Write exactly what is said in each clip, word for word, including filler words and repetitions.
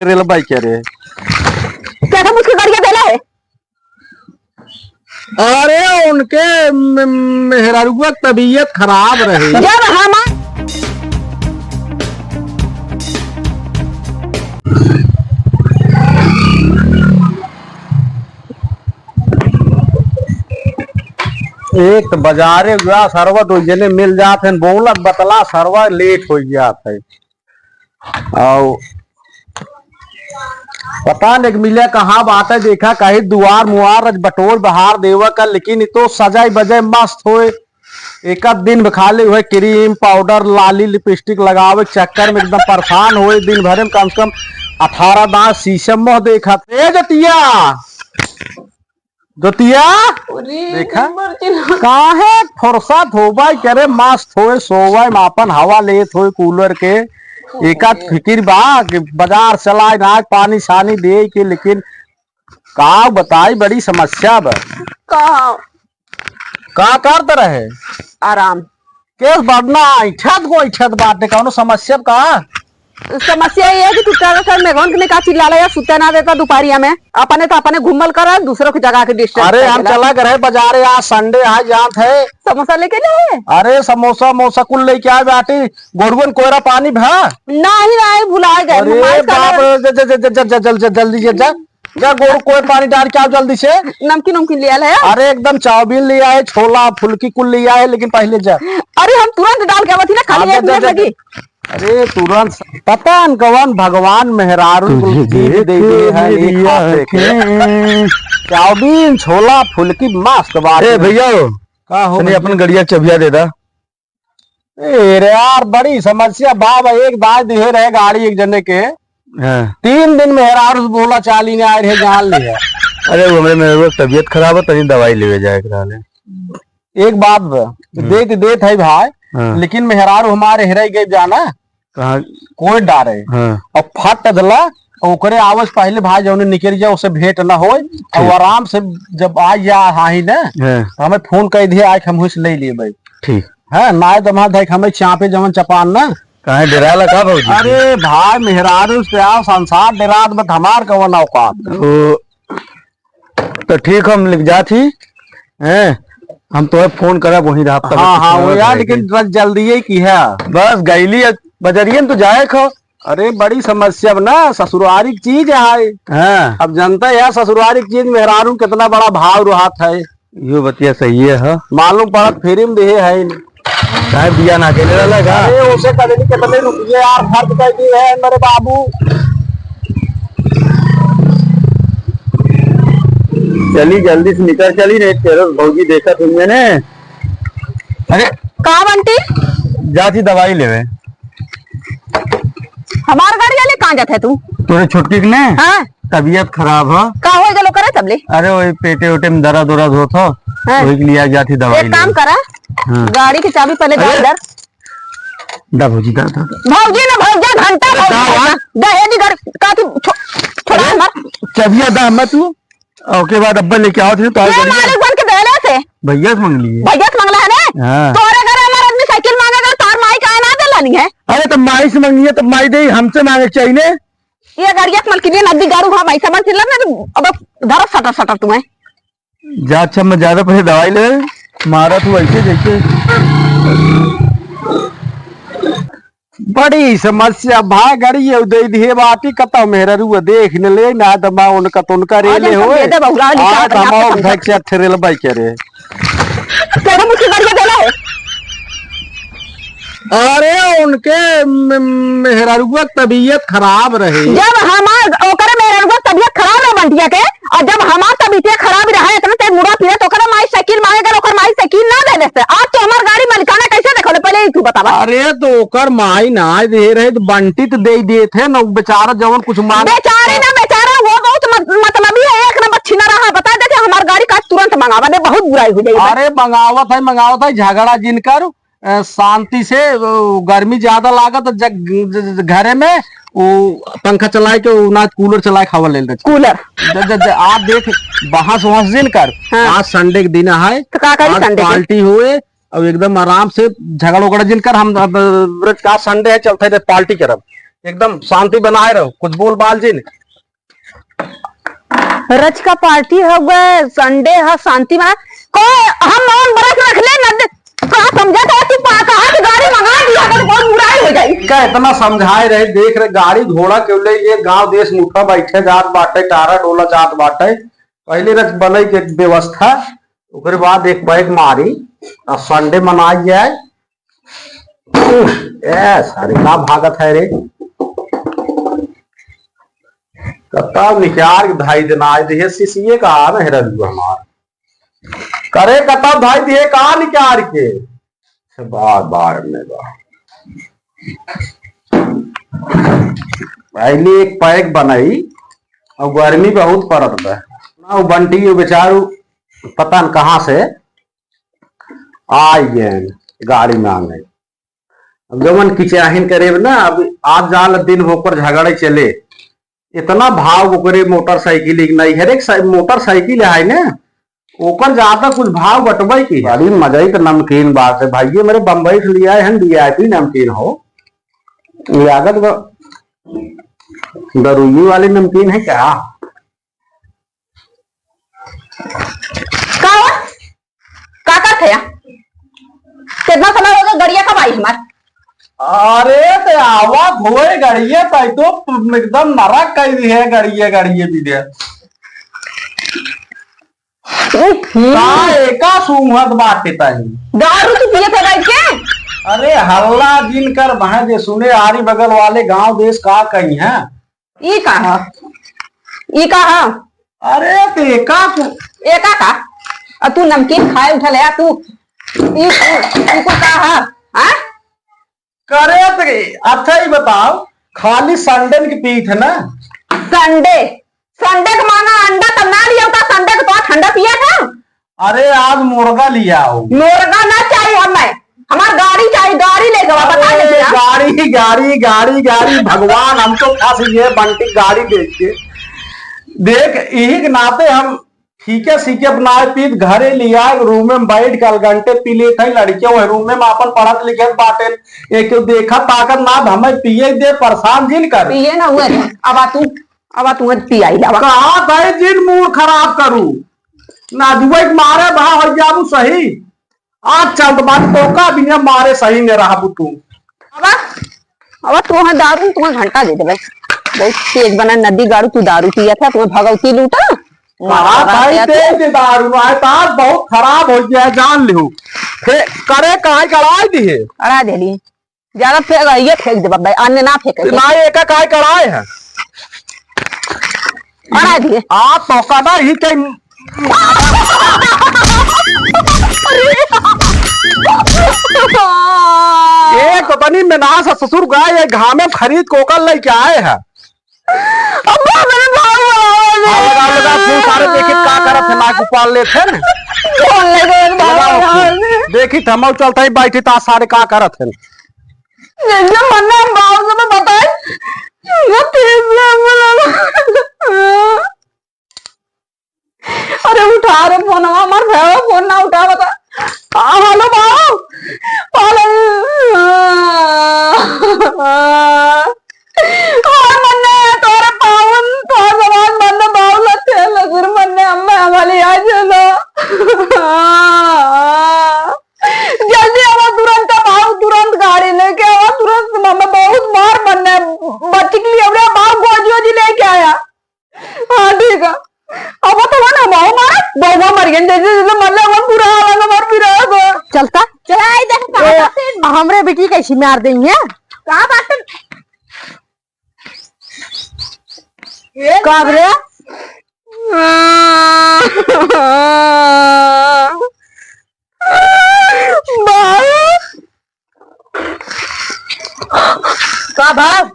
रेलबाई के रे। क्या था मुझको गाड़ियाँ देला है? अरे, उनके म-, मेहरारुआ के तबीयत खराब रहे। जब हम एक तो बाजारे गया सरवा, दो जने मिल जात हैं, बोलत बतला सरवा लेट हो जात है। और पता नहीं मिले कहाँ बाटे, देखा कहीं दुआर मुआर आज बटोर बहार देवा का, लेकिन इ तो सजाई बजाई मस्त होए। एक आध दिन में खाली हुए क्रीम पाउडर लाली लिपस्टिक लगावे के चक्कर में एकदम परेशान होए। दिन भरे में कम से कम अठारह दांत शीशे में मुँह देखा। ए जतिया, जोतिया, अरे, देखा, नंबर चिन्ह। काहे फुर्सत होबा करे, मस्त होए, सोवे में आपन हवा लेत होए कूलर के। एका फिकिर बा कि बाजार चलाए ना, पानी सानी दे के, लेकिन का बताई, बड़ी समस्या बा। का? का करत रहे? आराम। केस बढ़ना, ऐठत को ऐठत बाटे, कौनो समस्या का? समस्या ये है कि तू का कर, मेघवन के ने का चिल्लाला या सुते ना देता दोपहरिया में, अपने तो अपने घूमल कर, दूसरों की जगह के डिस्टर्ब अरे, हम चला गए रहे बाजारे, आज संडे है, जानत है। समोसा लेके जाए? अरे, समोसा मोसा कुल लेके आए बाटी, गोरुअन कोयरा पानी भा। नहीं, नहीं, भुला गए, अरे बाप रे, जा, जा, जा, जल्दी जा, जा। जा गोरू कोई पानी डाल के आओ जल्दी से। नमकीन उमकीन ले आयल है? अरे एकदम चाउमीन ले आए, छोला फुल्की कुल ले आए, लेकिन पहले जा। अरे हम तुरंत डाल के आवत ही ना, खाली हाँ, एक जा, जा, मिनट जा, लगी। जा। अरे तुरंत, पता न कवन भगवान मेहरारू को तुझे चीज दे दे है, देख एक हाथ मेरी देखे। आंखें। चाउमीन, छोला, फुल्की मस्त बात ए है। भैया, का हो तनी भैया? अपन गड़िया चबिया दे दा। ए रे यार, बड़ी समस्या बा भाई। एक दाई दिहे रहे गाड़ी एक जने के, हाँ। तीन दिन मेहरारू से बोला चाली ना आए रहे, जान लिया। अरे, वो हमरे मेहरारू के तबीयत खराब है, तनी दवाई लेवे जाए के रहले। एक बात बा, हम्म। देत, देत है भाई, हाँ। लेकिन मेहरारू हमारे हेराई गए जाना, कहाँ? कोई डारे। हाँ। अब फट दला, ओकरे आवे से पहले भाई जौने निकल जाए, उसे भेंट ना होए, ठीक। अब आराम से जब आ जा हाही ना, हाँ। तो हमें फोन कर दिए, आए हम हुई से ले लिए भाई। ठीक। हाँ, ना तो हमारे भाई हमें चापे जमन चपान ना। काहे डेराला का भौजी? अरे भाई, मेहरारू से आप संसार डेरात, बत हमार कवन औकात। ओ, तो ठीक, हम लिख जात ही, हैं? हम तोहे फोन करब, वहीं रहब तब हाँ, तो हाँ, वो फोन यार, करेगी। लेकिन बस जल्दी ही की है। बस गईली अब बजरियन तो जाए खो। अरे, बड़ी समस्या बा ना, ससुरारी की चीज है। हाँ। अब जनता है ससुरारी की चीज, मेहरारू कितना बड़ा भाव रहत है। यो बतिया सही है, हाँ। मालूम पड़त फ्री में दिहे है। काहे बिया ना अकेले रहला का? अरे, उसे कदली कितने रुपये यार खर्च कर दिए हैं मेरे बाबू। चली, जल्दी से निकल चली, नहीं तेरे भौजी देखत होंगे ने। अरे का बंटी? जाती दवाई लेवे। हमार गाड़ी वाले कहाँ जात है तू? तोरे छोटकी के ने? हाँ। तबीयत खराब है। का हो गलो करे तबले? अरे वही पेटे उटे में दर्द उर्द होत हो, हाँ। वही के लिए आज जाती दवाई एक काम लेवे। करा, हाँ। गाड़ी की चाबी पहले अरे। डाल दर। दा भौजी, दा, दा। भौजी ना भौजी, घंटा अरे, भौजी, दा, दा। दहेजी घर का थी छो-, छोड़ा अरे, हमार। चबिया दा हमें तू, ओके बाद अब्बा लेके आओ थे तो आज ये बढ़िया। मालिक बन के देले थे। भैया से मांग लिए। भैया से मांगला है ने? हाँ। तोरे घर हमार आदमी साइकिल मांगेगा, तार माई का ना देला नहीं है? अरे तो माई से मांगिए तो माई दे, हमसे मांगे के चाहिए ने? ये गाड़िया के मलकिनी नदी गाड़ू हम ऐसा मन चिल्ला ना, अब धरो सटर सटर तुम्हें। जा, अच्छा, मैं ज्यादा पैसे दवाई ले, मारा तू ऐसे जैसे। बड़ी समस्या भा गड़ी, ये दे दिए बाटी, कतौ मेहररुआ देख न ले, ना दमा उनका तो उनका रे आज ले हम होए। दे दे बहुरा लिखा आज था, हम यहाँ पे और समझा। भैंसिया ठेरेल बाई करे। तेरे मुझे गाड़िया देला है। अरे, उनके म-, मेहररुआ के तबीयत खराब रहे। जब हमार, ओकरे मेहररुआ के तबीयत खराब रहे बंटिया के, और जब हमार तबीयत खराब रहे, इतना तेज मुड़ा फिरे, तो ओकरे माई साइकिल मांगे गल, ओकर माई साइकिल ना दे देते। आज तो हमार गाड़ी मालिकाना कैसे देखो ले, पहले ही तू बतावा। अरे, तो ओकर माई ना दे रहे, तो बंटी तो दे देते हैं ना, बेचारा जवन कुछ मांग बेचारे ना बेचारा, वो बहुत मत-, मतलबी है, एक नंबर छिना रहा। बता देते, हमार गाड़ी का तुरंत मंगावा दे, बहुत बुराई हो जाएगी। अरे, मंगावत है, मंगावत है, झगड़ा जिन कर। अ, शांति से, अ, गर्मी ज्यादा लागत, जग-, ज-, ज-, घरे में वो पंखा चलाए के, वो ना कूलर चलाए के हवा ले लेते। कूलर। ज-, ज-, ज-, आप देख, बहस वहस जिन कर। हाँ। आज संडे के दिन है, तो का करी आज संडे के? पार्टी हुए, और एकदम आराम से झगड़ उगड़ जिन कर। हम अब, रोज का संडे है, चलते रहे पार्टी करब। एकदम शांति बनाए रहो, कुछ बोल बाल जिन। रच का पार्टी हवे, संडे ह, शांति बना। को हम मौन बरस रख ले न दे-, का समझा था तू, पा-, कहाँ से गाड़ी मंगा दिया, अगर बहुत बुराई हो जाई। का इतना समझाए रहे, देख रहे, गाड़ी घोड़ा के ले ये गांव देश मुठा बैठे जात बाटे, टारा डोला जात बाटे। पहले रख बनई के व्यवस्था, ओकरे बाद एक पैक मारी, आ संडे मनाई जाए। ए, सारे का भागत है रे? कतौ निकार के धाई देना आए, देहे सिसिए का आ रहे रंजू हमार। करे कतौ धाई दिए का निकार के? बार, बार में बा। पहले एक पैक बनाई, और गर्मी बहुत पड़त बा। ना, वो बंटी, वो बेचारू पता न कहाँ से आई गए गाड़ी में आ गए। अब जवन किचाहिन करेब ना, अब आज जाल दिन होकर झगड़े चले, इतना भाव ओकरे मोटरसाइकिल एक नहीं, हर एक साइ-, मोटरसाइकिल है ना, ओकर ज्यादा कुछ भाव बटबे की। बड़ी मजा ही तो नमकीन बात है भाई, ये मेरे बम्बई से लिया है, वीआईपी नमकीन हो, लागत बा दरुई वाली नमकीन है क्या? का हो? का करत है? कितना समय हो गया, गड़िया कब आई हमार? अरे, ते आवा धोए गड़िया, ताई तो एकदम नरक कई दी है गड़िया, गड़िया भी दे। हम्म। का एका सूंघत बाटे ताई? दारू तू पिए थे बैठ के? अरे, हल्ला जिन कर, बहें जे सुने आरी बगल वाले गांव देश का कही हैं। ई का ह? ई का ह? अरे, तो एका तू एका का? आ, तू नमकीन खाए उठल है, तू ई, ई, ई कुल का ह? हाँ? करे तो अच्छा, ई बताओ, खाली संडे के पीत है ना? संडे? संडे के माना अंडा तब ना लिया था, संडे के तो ठंडा पिया था। अरे, आज मुर्गा लिया आओ। मुर्गा ना चाहिए हमें, हमार गाड़ी चाहिए, गाड़ी ले गवा, बता अरे, दे भैया। गाड़ी, गाड़ी, गाड़ी, गाड़ी, भगवान, हम तो फंस गए बंटी गाड़ी देख के। देख, यही के नाते हम फीके सीके अपना पीत घरे लिया, रूम में बैठ के अलगंटे पी लेत है। लड़के वह रूम में अपन पढ़त लिखत बाटे, एक देखा ताकत ना, हमें पिए दे, परेशान जिन कर। पिए ना हुए, अब आ तू, अब आ तू पियाई लावा। कहा भाई जिन मूड खराब करू, ना जुए के मारे बा हो जाबू सही। आज चल तो बात तो का बिना मारे सही ने रहबू तू। अब, अब तू है दारू, तुम्हें घंटा दे देबे। बहुत तेज बना नदी गाड़ू, तू दारू पिया था, तुम्हें भगवती लूटा। कहा मारा भाई पिया तू। तेज दारू ना है, तो आज बहुत खराब हो गया है, जान लिहू। फे-, करे काहे कड़ाई दी है? अड़ा दे ली। ज्यादा फेंक, ये फेंक दे बब्बे, अन्य ना फेंके। ना, एका काहे कड़ाए है? अड़ा दिए। आ, तो कदा ही के एक पता नहीं में ना सा ससुर गाय, ये घामे खरीद कोकर लेके आए हैं। अब्बा, मेरे भाव बुलाओ रे। हाँ, लगा, लगा, तू सारे देखी का करत है, ना गोपाल लेत है ना। कौन ले गए भाव लगाओ बुलाओ फूल। रे? देखी, थमाऊ चलता ही बैठी ता सारे का करत है। जैसे मन्ने हम बाबू से तो बताए, वो तेज से बोला। अरे उठा रे फोनवा, हमार भैया फोन ना उठा बता। आ, हेलो बाबू, हेलो। आ, मन्ने तोरे पावन, तोर जवान मन्ने बाबू लगते हैं, लसुर मन्ने अम्मा हमारी आ चलो। जल्दी आवा, तुरंत आवा, तुरंत गाड़ी लेके आवा, तुरंत। मम्मी बहुत मार मन्ने बच्ची के लिए, अबे बाप गोजी ओजी लेके आया। हाँ, ठीक है। अब तो ना, बहु मारा, बहु मर गए, जैसे, जैसे मर जाओ, पूरा हाल है, हमार पूरा है, वो। चलता? चला, आई देख, कहाँ ए, बात है? हमरे बेटी कैसी मार देंगे? कहाँ बात है? ए, कब रे? बाबू। का भाव?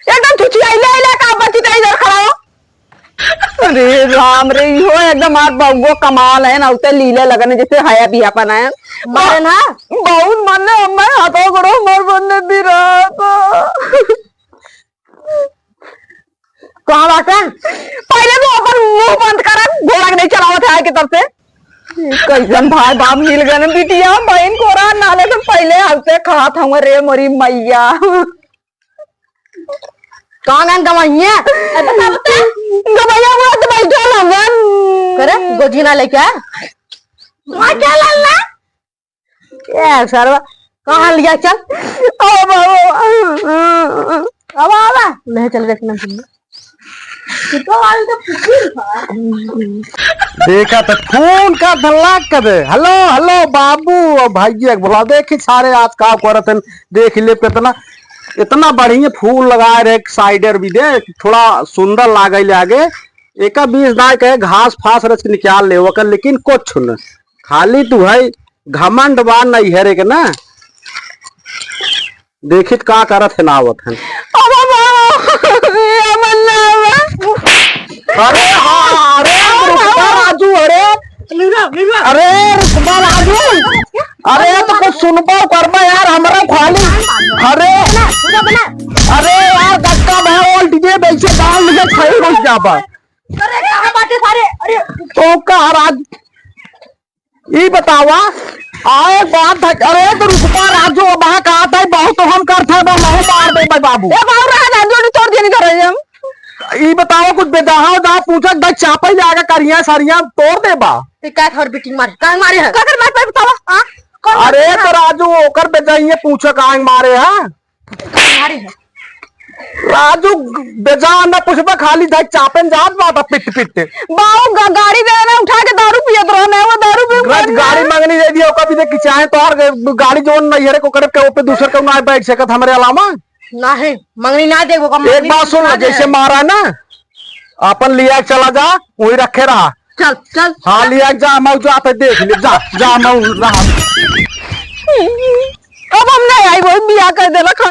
एकदम चुचियाइले आइले का बची त इधर खड़ा हो। अरे राम रे, इहो एकदम आज बउगो कमाल है ना, उसे लीले लगने जैसे हया बिया बनाए। मारे ना। बहुत मन है, मैं हाथों गोड़ो मर बनने दी रहा था। कहाँ बाटे? पहले तो अपन मुंह बंद कर, घोड़ा के नहीं चलावत है आए के तब से। कैसन भाई बाप मिल गए न बिटिया, बहन को रहा नाले से पहले हंसे खात हूँ रे मोरी मैया। कहाँ गन गवइया? अरे बता, बता। गवइया हुआ तो बैठल हमन। करे, गोजी ना लेके आ। वहाँ क्या लल्ला? ए, सरवा, कहाँ लिया चल? ओ बाबू। अब आवा। ले चल देख ना तुमने। तो आई तो पुकिर था। देखा तो फोन का धल्ला कर दे। हेलो, हेलो बाबू और भाई जी, एक बुला देखी सारे आज का करत हैं। देख ले कितना, इतना बढ़िया फूल लगाए रहे, एक साइडर भी दे, थोड़ा सुंदर लागे ले आगे। एका बीस दाई कहे घास फास रच के निकाल ले ओकर, लेकिन कुछ न, खाली तू है घमंड बा नैहरे के ना। देखित का करत है ना आवत है। अरे बाबा, ये मन्ना बा। अरे हाँ, अरे रुकबा राजू, अरे लीला, लीला। अरे रुकबा राजू, अरे तो कुछ सुनबो करबा यार, हमरा खाली, अरे, अरे यार धक्का भाई, ऑल डीजे बैठे डाल लिखे खाई रुक जाबा। अरे कहाँ बाटे सारे? अरे तो का राज ई बतावा, आए बात है, अरे तो रुकबा राजू, अब हाँ कहा था, बहुत तो हम करत है, बा महू मार देबे बाबू। ए बाबू, रहा जान, जोड़ी तोड़ दिए नहीं करे हम। ई बतावा, कुछ बेदाहा उदाहा पूछा, दस चापे ले आगे करिया सरिया तोड़ देबा। ते का घर बेटी मारे, का मारे है? का कर मार पाए बतावा, हाँ? कौन अरे मारे तो है? राजू, ओकर बेजाइए पूछा, का मारे है? मारे है। राजू, बेजान ना पूछबा, खाली जाए चापेन जात बाटा पिट पिट। बाऊ गा-, गाड़ी दे ना उठा के दारू पियत रहने, वो दारू पी रज गाड़ी मंगनी दे दिया, कभी देख चाहे तो हर गाड़ी जोन नहीं है रे, को करे के ऊपर दूसर के ना बैठ सकत हमरे अलावा। नहीं, मंगनी ना देबो का, एक मंगनी बात सुन, ना दे। जैसे मारा ना, अपन लिया के चला जा, वही रखे रहा। चल, चल। हाँ, लिया के जा, मैं जाते देख ले, जा, जा, मैं रहा। अब हम नहीं आई, वही बिया कर देला खा।